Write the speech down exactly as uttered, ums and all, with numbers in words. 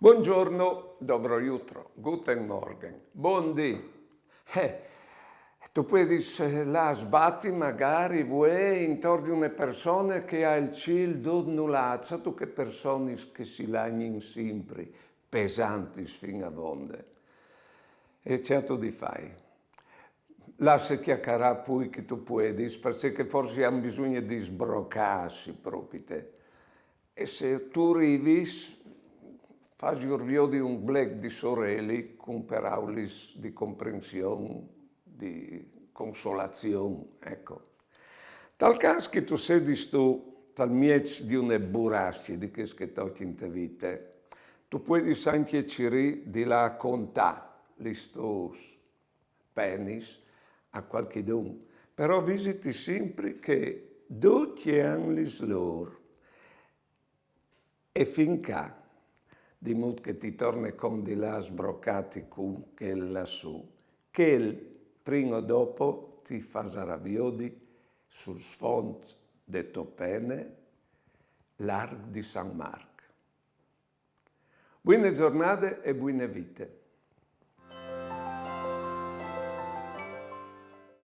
Buongiorno, dobro jutro, guten Morgen, bundì. Eh, tu puedis, eh, lâ a sbati magari vuê intor di une persone che e à il cîl dut nulât, sâstu chês personis che si lagnin simpri, pesantis fin avonde. E ce âstu di fâi? Lasse cjacarâ plui che tu puedis, parcè che forsit a àn bisugne di sbrocâsi propite. E se tu rivis, fasiur viodi un blec di soreli cun peraulis di comprension, di consolazion, eco. Tal câs che tu sedistu tal mieç di une burascje di chês che tocjin te vite, tu puedis ancje cirî di lâ a contâ lis tôs penis a cualchidun, però visiti simpri che ducj a àn lis lôr. E fin ca, di mût che ti torne cont di lâ a sbrocâti cun chel lassù, chel, prin o dopo, ti fasarà viodi sul sfont de tô pene l'arc di San Marc. Buine zornade e buine vite.